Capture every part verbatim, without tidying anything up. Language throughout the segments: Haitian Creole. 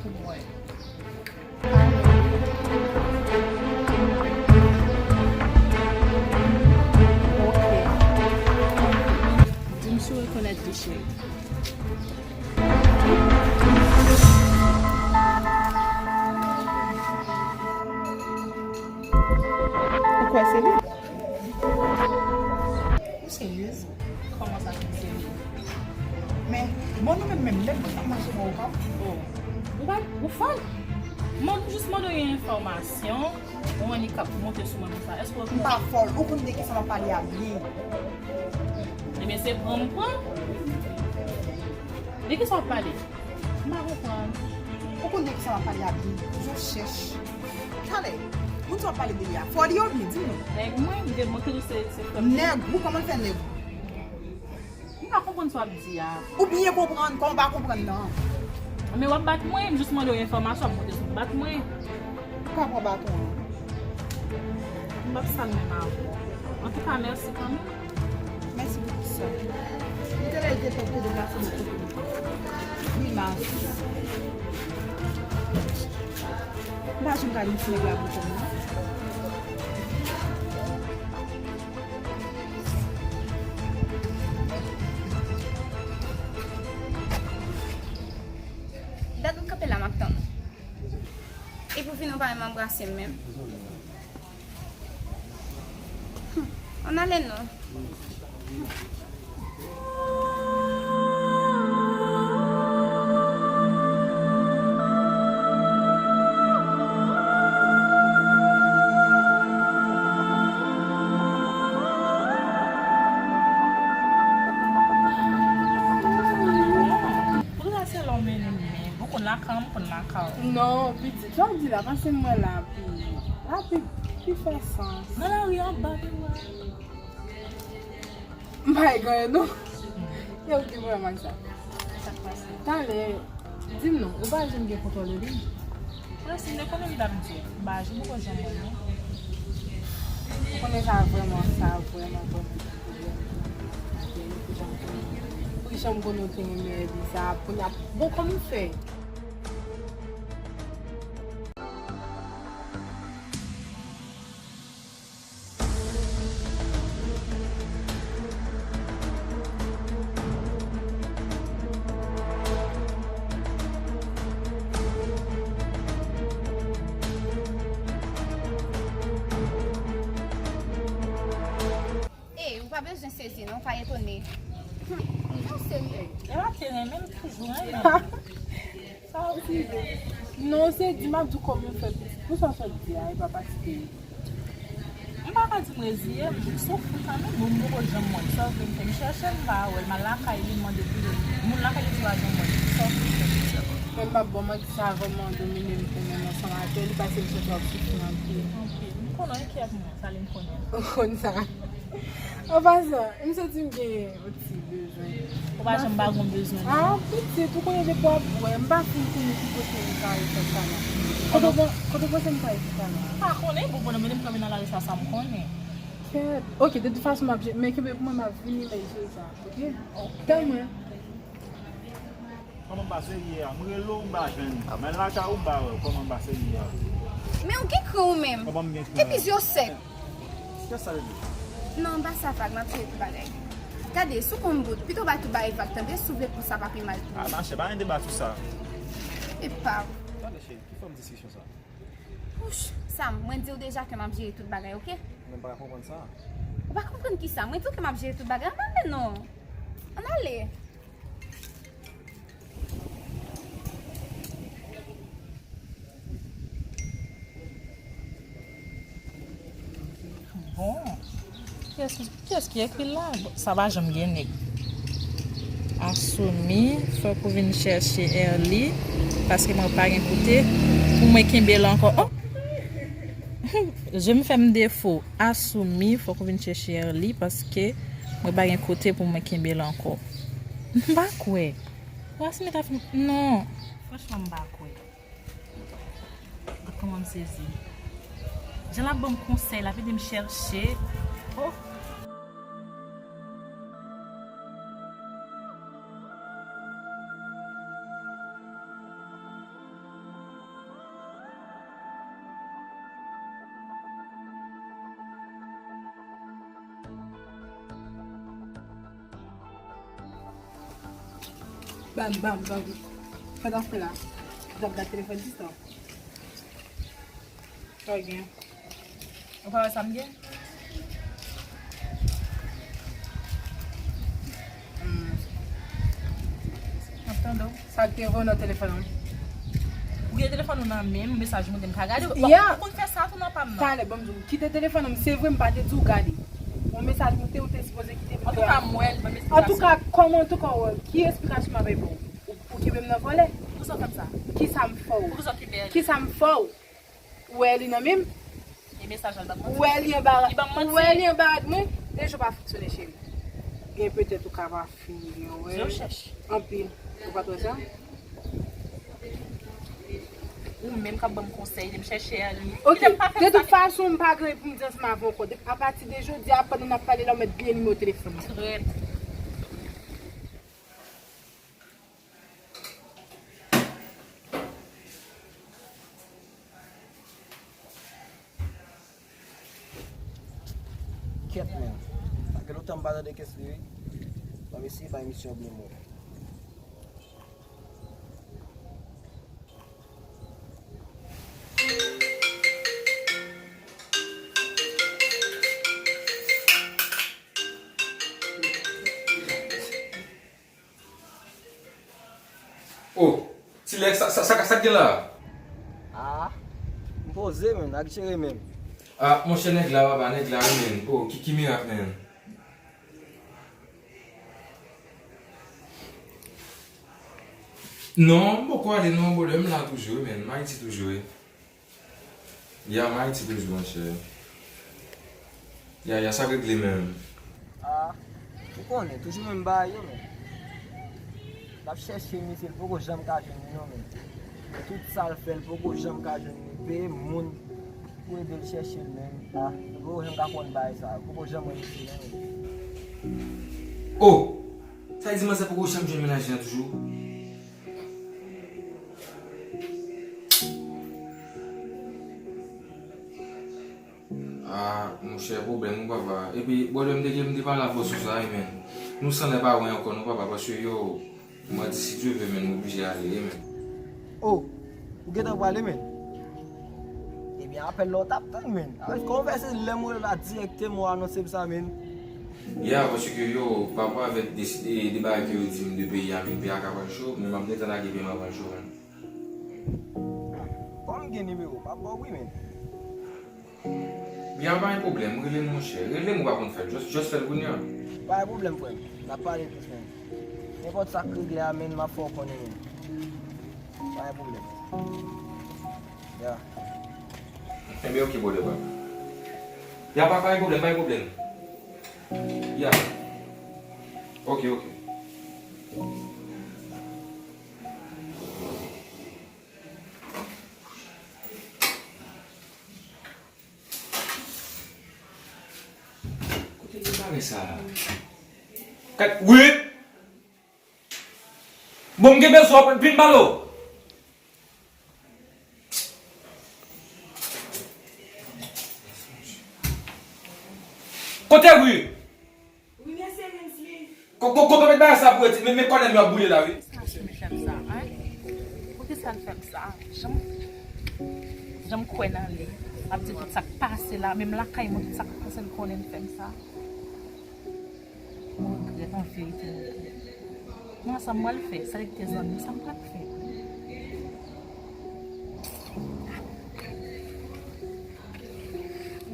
Ok. Di m si w rekonèt li, cheri. Ou kwè se li? Ou seryez? Kòman sa, ki serye? Men, bon, nou menm, menm, lè nou ap mache bò okap. Oh. Ou pa, ou fòl? Mwen jis mande yon enfòmasyon, ou annik ap monte sou mwen konsa. Èske ou... M pa fòl, ou konn de kisa m ap pale a byen. Ebyen, se pran m pran. De kisa w ap pale? M pa konprann. Ou konn de kisa m ap pale a byen. Jan w chèch. Talè, moun sa w ap pale de li a, fò li oubyen, di m non. Nèg mwen, m te montre w se, se frè m. Nèg ou, kòman l fè nèg ou? M pa konprann sa w ap di a. Ou byen konprann, kòman w pa konprann nan? Men w ap bat mwen, m jis mande w enfòmasyon, w ap monte sou m bat mwen. Ou ka pran baton an. M p ap sa menm avè w. Antouka, mèsi kanmenm. Mèsi bokou, sè. M te lè te fè te deplase de kote. Wi, mas. M pa janm gade yon ti nèg la pou kòm nan. Dat m kanpe la, m ap tann ou. Epi w vini, w pa menm anbrase m menm. Ann ale non. Poukisa se lè w mennen m, men ou konn lakay, m konn lakay ou. Non, pitit, sa w di la, pase m wè la. Pi, la pi, pi fè sans. Nan lari anba, pi wè. M pa gen anyen, non. Yo, ki pwoblèm ak sa? Sa k pase? Talè, di m non, ou pa janm gen kontwòl de li? Mwen, si m te konnen m t ap di w. M pa janm, poko janm wè l, non. Ou konnen sa vrèman, sa vrèman, vrèman gen pwoblèm. Pou jan m konnen, pou jan m konnen w te renmen Elisa, pou n ap, bon, kòman w fè? Ey, ou pa bezwen sezi non, ou pa etone. Hum, non, serye. Ewa te renmen m toujou, renmen. Sa w ap di? Non, se di m ap di w kòman m fè pitit. Pou sa w sot di a, e pa paske. M pa ka di m reziye m, m soufri kanmenm, bon, m poko janm wè l. Sa w vle m fè? M chèche l, m pa wè l, m al lakay li, m mande pou li. Moun lakay li di pa janm wè l. Sa w vle m fè, pitit? Men m p ap ba w manti, sa vrèman domine m pou menm ansanm avè l, li pase m soti ap soufri anpil. Anpil. M konnen, enkyèt mwen, sa li m konnen. Ou konn sa. An pasan, m santi m gen yon ti bezwen. Ou pa janm pa gon bezwen, non. Ah, pitit, ou konnen depi w ap wè, m pa fin konnen ki kote m ka al fè sa la. Kote w, kote w panse m ka al fè sa la? M pa konnen, bon, pandan m kanpe nan lari sa, sa m konnen. Kèt. Ok, de tout fason, m ap je-, men kenbe pou mwen, m ap vini, men jere sa, ok? Ok. Tann mwen. Kòman m pase ye a? M rele w, m pa jwenn. Men lakay ou, m pa wè w. Kòman m pase ye a? Men ou gen kran ou menm. Kòman m gen kran? Epi zye w sèk. Kiyès sa vle di? Non, m pa sa vag, m ap jere tout bagay. Gade, si w konn bout, pito w bay tout bagay vag, tande, si w vle pou sa pa pi mal pou ou. Ah, machè, pa gen deba sou sa. Epa. Tande, cheri, ki fòm diskisyon sa? Wouch, Sam, mwen di w deja ke m ap jere tout bagay, ok? Mwen pa ka konprann sa. Ou pa konprann kisa? Mwen di w ke m ap jere tout bagay. Ann ale non. Ann ale. Bon. Kiyès ki, kiyès ki ekri l la? Bon, sa pa janm gen nèg. Asumi, fòk ou vin chèche Erly, paske mwen pa gen kote pou mwen kenbe l ankò. Oh! Je m fè m defo. Asumi, fòk ou vin chèche Erly, paske mwen pa gen kote pou mwen kenbe l ankò. M pa kwè. Asumi ta fin, non. Franchman, m pa kwè. Gad kòman m sezi. Jan l ap ban m konsèy, l ap ede m chèche. Oh! Bam, bam, bam. Sa w ap fè la? Ou t ap gad telefòn sistan? Sa w gen? Ou pa wè sa m gen? Hmm. M ap tande w. Sa k te voye nan telefòn ou? Ou gen telefòn ou nan men m, mesaj mwen te m ka gade. Bon, yeah. Ou konn fè sa tou nan pa m nan. Talè, ban m di w, kite telefòn ou, se vre m pa te di w gade. Yon mesaj mwen te, ou te sipoze kite m. Antouka, m wè l, ban m esplikasyon. Antouka, kòman antouka w wè l? Ki esplikasyon m ap bay ba w? Ou, ou kenbe m nan vòlè? Poukisa w fè m sa? Kisa m fè w? Poukisa w kenbe l? Kisa m fè w? Ou wè li nan men m? E mesaj la, li ban m manti. Ou wè li anba, li ban m manti. Ou wè li anba rad mwen? Deja w pa fonksyone, cheri. Gen petèt ou ka pa fin byen wè. Zye w chèch. Anpil. Ou pa t wè sa? Ou menm k ap ban m konsèy, de m chèche a li. Ok, de tout fason, m pa gen pou m di ansanm avè w ankò. Apati de jodi a, pandan n ap pale la, ou mèt bliye nimewo telefòn mwen. Trèt. Kèt, men. Sa gen lontan m pa tande kès li, wi. Ban m eseye bay misye yon byen mwen. Oh, Ti Lèks, sa, sa, sa, sa k gen la? Ah, m poze, men, ak jere menm. Ah, monchè, nèg la, papa, nèg la, wi, men. Oh, ki, ki mirak, men? Non, m poko ale, non, brother, m la toujou, wi, men. M Ayiti toujou, wi. Ya, m Ayiti toujou, monchè. Ya, ya, sa k regle menm? Ah, ou konnen, toujou menm bagay yo, men. L ap chèche misye, l poko janm ka jwenn li, non, men. Tout sa l fè, l poko janm ka jwenn li. Peye moun pou ede l chèche l, men. Ah, l poko janm ka konn bagay sa, l poko janm wè misye, non, men. Oh! Sa vle di manzè poko janm jwenn mennaj li an toujou? Ah, monchè, pwoblèm, wi, papa. Epi, brother, m te, m te pale avè w sou sa, wi, men. Nou san lè pa wè ankò, non, papa, paske, yo, m a di, si Dye vle, men, m oblije ale, wi, men. Oh, ou gentan prale, men? Ebyen, apèl la w t ap tann, men. Avèk kòman w fè se lè m rele w la dirèkteman w anonse m sa, men? Ya, paske yo, pa rapò avèk de, de, de bagay ke yo di m de peyi a, men peyi a ka pran cho, men m ap gentan lage pye m ap pran cho, men. Kòm m gen nimewo, m ap ba w wi, men. Ya, pa gen pwoblèm, rele m, monchè. Rele m, ou pa konn fè l. Just, just fè l kounye a. Pa gen pwoblèm, frè m. N ap pale plis, men. Nenpòt sa k regle a, men, m ap fè w konnen, men. Pa gen pwoblèm. Ya. Enben, ok, brother, bro. Ya, pa, pa gen pwoblèm, pa gen pwoblèm. Ya. Ok, ok. Kote gen bagay sa a? Kat, wi! Bon, m gen bezwen w, vin pale w. Kote wi? Wi, mesye Rensley. Ko-, ko-, kote w met bagay sa pou rete? Men, men kòlè m yo ap boule la, wi. Poukisa l fè m sa, en? Poukisa l fè m sa? Jan m, jan m kwè nan li. M ap di tout sa k pase la, menm lakay mwen, tout sa k pase, l konnen l fè m sa. Mwen regrèt, an verite, mwen regrèt. Mwen sa m pral fè, sa li te zanmi, sa m pral fè.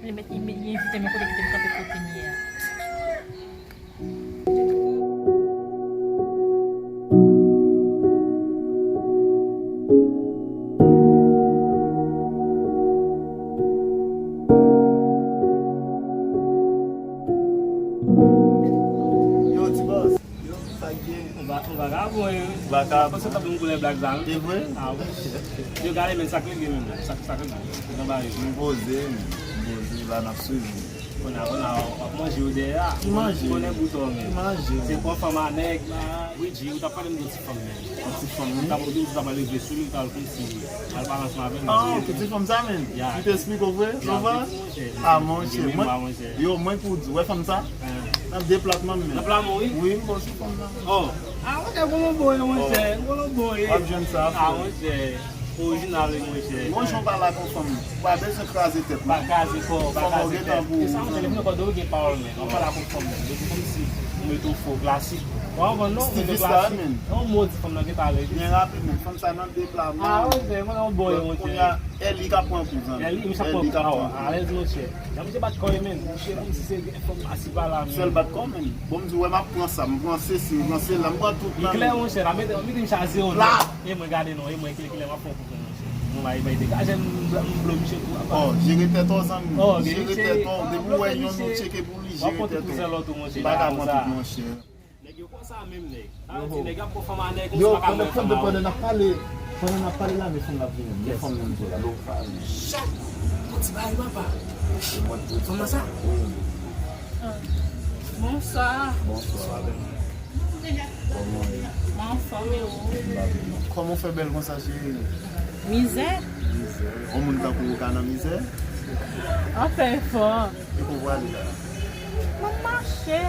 Li met, li met, li envite m yon kote, kite m kanpe kote m ye a. Yo, ti bòs. Yo, sa k gen? Ou va, ou va ka bon, wi. Ou va ka bon. Panse w t ap yon koulè blag sa, wi. E vre? Ah, wi. Yo, gade, men, sa k regle, men, sa, sa k regle. Nan ba yo. M poze, m poze, la, n ap swiv. Kounye a, kounye a, w ap manje yo dèyè a. Ki manje? Konnen bouton, men. Ki manje? Se pran fanm a nèg la. Wi, Dji, ou t ap pale m de ti fanm, men. Yon ti fanm, wi. Ou t ap, ou t ap rive sou li, ou t al konsi, al pale ansanm avè l. Ah, ok, ti fanm sa, men. Ya. Li te esplike w vre, Nova? Ah, monchè, mwen, yo, mwen pou di, wè fanm sa? Nan deplatman, men. Nan pla mwen, wi. Wi, m bon sou fanm sa. Oh. Ah, monchè, gwo lonbo ye, monchè. Gwo lonbo ye. W ap jwenn sa, ah, frè. Monchè, orijinal, wi, monchè. Bon, jan w pale ak yon fanm, ou pa bezwen kraze tèt, non. Pa kraze kò, pa kraze tèt. Fò w gentan pou e sa, monchè, depi nan kò de ou gen pawòl, men. W ap pale ak yon fanm, men. Depi kòmsi ou mete w fò, klasik. W ap konprann, non? Mete w klasik. Yon mo di fanm nan gentan ale. Byen rapid, men. Fanm sa nan de pla, men. Ah, monchè, gwo lonbo ye, monchè. Kounye a, Eli k ap pran kou, zanmi. Eli, misye ap pran kou. Alèz, monchè. Jan misye bat kò yo, men, misye kòmsi se fanm pasi pala, men. Sèl bat kò, men. Bon, m di, wè, m ap pran sa, m pran sesi, m pran sela, m pran tout nan men. Li klè, monchè, la, mete, mete misye a zewo, non. E mwen gade, non, e mwen, kilè, kilè, m ap pran kou, monchè. Mwen, bay, bay, degaje m, m blo misye tou, apa. Oh, jere tèt ou, zanmi. Oh, jere tèt ou. Depi w wè yon nou tcheke pou li, jere tèt ou. M pa ka pran tout, monchè. Nèg yo konsa menm, nèg. Sa vle di nèg ap pran fanm a nèg, ou pa ka pran fanm a ou. Pandan, pandan n ap pale, pandan n ap pale la, men fanm nan ap vini. Men fanm nan m di w la. Chat! Yon ti bagay, papa. Fanm nan sa? Wi. Bonswa. Bonswa. Kòman w ye? Mwen anfòm, e ou? Kòman w fè bèl konsa, cheri? Mizè. Mizè. Yon moun tankou ou ka nan mizè? Anfen, fò. E pou w prale la? M ap mache.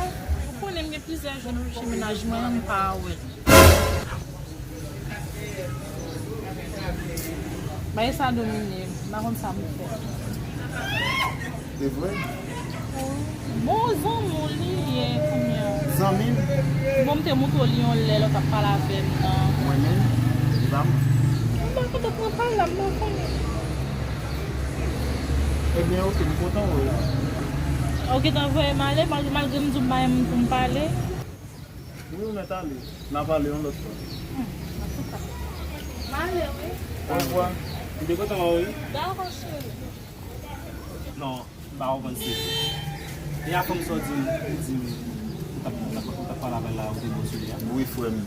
Ou konnen m gen plizyè jou nan chèche mennaj mwen an, m pa wè l. Bagay sa domine m, m pa konn sa pou m fè. Se vre? Bon, zanmi w li ye kounye a. Zanmi m? Bon, m te montre w li yon lè, lè w t ap pale avè m nan. Mwen menm? Li pa m? M pa kontan pou mwen pale la, m pa konnen. Ebyen, oke, m kontan wè w. Ou gentan voye m ale, malgre, malgre m di w m pa gen moun pou m pale. Wi, ou mèt ale. N a pale yon lòt fwa. Hmm, antouka. M ale, wi. Orevwa. M te kontan wè w, wi. Dakò, cheri. Non, m pa konprann se. E a fanm sa w di m, ou di m, ou t ap, ou t ap, ou t ap pale avè l la, ou te bon sou li a? Wi, frè m.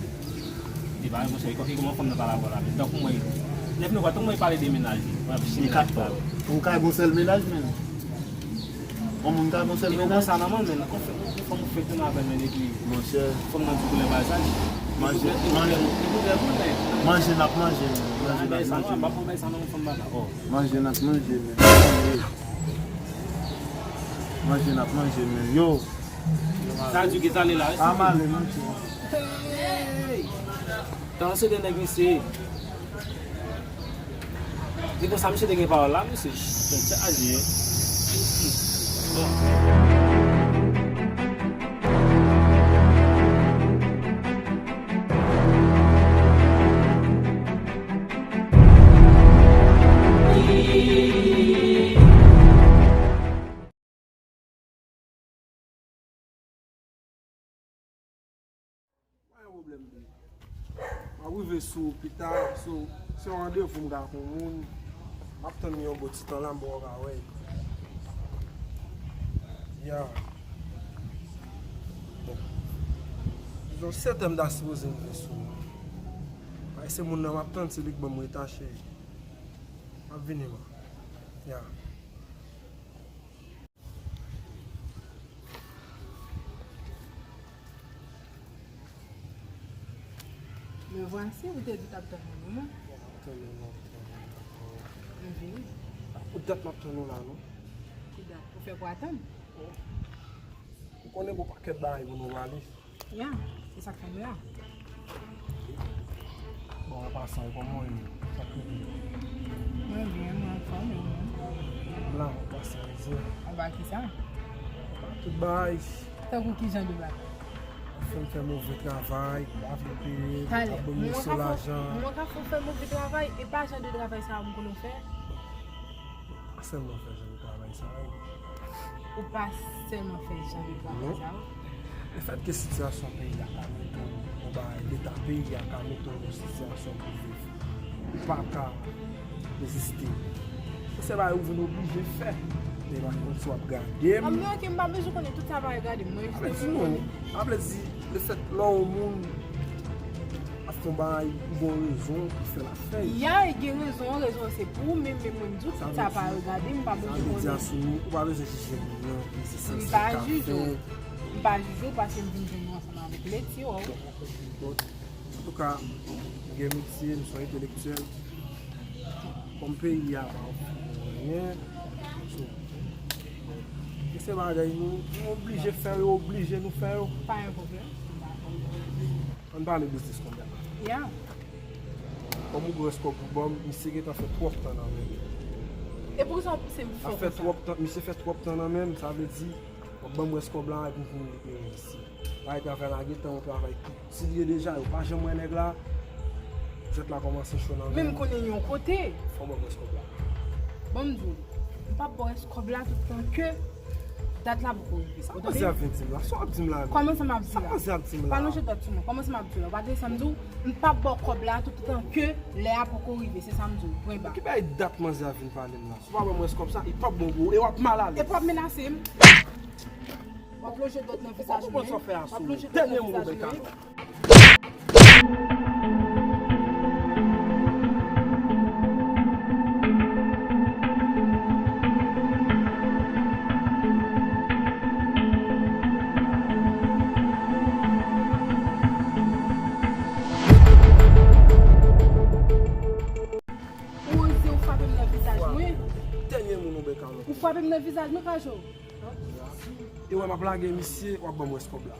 E pa, monchè, e kòman fanm nan pale avè w la, men tankou mwen, lè fini, tankou mwen pale de mennaj li, mwen ap chire. Ou ka gon sèl mennaj, men. Yon moun ka gon sèl mennaj? E konsa nòmal, men, fò m fèk tounen avè l, men, epi monchè, fanm nan di koulè bagay sa, li. Manje, manje. Li koulè, li koulè. Manje n ap manje, men. Manje n ap manje, men. M ap bay sa nan fanm baka. Oh. Manje n ap manje, men. Manje n ap manje, men. Yo. Sa di ki tande la, wi. A m ale, monchè. Hey! Tan se de nèg misye. Se konsa misye te gen pawòl la, mesye. Tèt chaje. Bon. Pa gen pwoblèm, bro. M ap rive sou ou pita, so, se yon randevou m gen ak yon moun. M ap tann li yon bon ti tan la, m poko ka wè l. Ya. Bon. Dizon, sèt è m ta sipoze rive sou ou. Paske se moun nan m ap tann, se li k ban m reta, cheri. M ap vini, man. Ya. Me vwasi, ou te di t ap tann mwen, non? M ap tann ou, m ap tann ou. M vini. Pou dat m ap tann ou la, non? Ki dat? Ou fè pou atann? Ou konnen gon pakèt bagay pou nou pale. Ya, se sa k fè m la. Bon, an pasan, kòman w ye? Sa k rive? Mwen byen, mwen anfòm, e ou menm? M la, an pasan, mizè. Anba kisa? Anba tout bagay. Tankou ki jan de bagay? Ou fè m fè move travay, ou pa vle peye, ou ap ban m yon sèl lajan. Mwen ka fè w fè move travay, e pa jan de travay sa a m konnen w fè. Pa sèlman fè jan de travay sa yo. Ou pa sèlman fè jan de travay sa yo. Non. Lefètke sitiyasyon peyi a ka mete w, yon bagay, leta peyi a ka mete w nan yon sitiyasyon pou viv, ou pa ka reziste. Se bagay ou vin oblije fè. Men pa konn si w ap gade m. Ah, men oke, m pa bezwen konnen tout sa, pa regade m. Mwen jis te vle konnen. Sa vle di, lefèt lè yon moun ap fè yon bagay, ou gen yon rezon pou fè l ap fè l. Ya, e gen rezon an, rezon an se pou ou, men, men mwen m di w, tout sa pa regade m, m pa bezwen konnen. Sa vle di, Asou, ou pa bezwen jije moun nan, men se sa l ka fè. M pa jije w. M pa jije w paske m vin jwenn ou ansanm avèk leti, wè. Bon, antouka, m gen metye, m se yon entelektyèl. Kòm peyi a pa ofri nou anyen, so, e se bagay nou, nou oblije fè yo, oblije nou fè yo. Pa gen pwoblèm. Ann pale biznis kounye a. Ya. Kòm ou gen rès kòb pou ban m, misye gentan fè twòp tan nan men m. E poukisa w ap pouse m fò Sa fè konsa? Twòp tan, misye fè twòp tan nan men m, sa vle di, w ap ban m rès kòb la epi m vin rekipere misye. Bagay travay la gentan yon travay ki sirye deja, yo pa janm wè nèg la. Jwèt la kòmanse cho nan men Men m m. Konnen yon kote. Fò w ban m rès kòb la. Bon, m di w, m p ap ba w rès kòb la tout tan ke dat la poko rive. Sa manzè ap vin di m la? Sa w ap di m la? Kòman sa m ap di Sa la? manzè ap di m la? Pa lonje dwèt sou mwen. Kòman sa m ap di w la? Ou pa tande sa m di w? M p ap ba w kòb la tout tan ke lè a poko rive. Se sa m di w. Pwen ba. Ki bay dat manzè ap vin pale m la? Si w pa ban m rès kòb sa, li p ap bon pou ou e w ap mal alèz. E w ap menase m? W ap lonje dwèt nan vizaj Ou konprann sa w mwen. fè a W ap sou lonje ou? dwèt Dènye nan mo vizaj bèk a mwen. lòt. Ou oze ou frape m nan vizaj mwen. Dènye moun ou bèk a lòt. Ou frape m nan vizaj mwen, Kajo. E wè m ap lage misye, w ap ban m rès kòb la.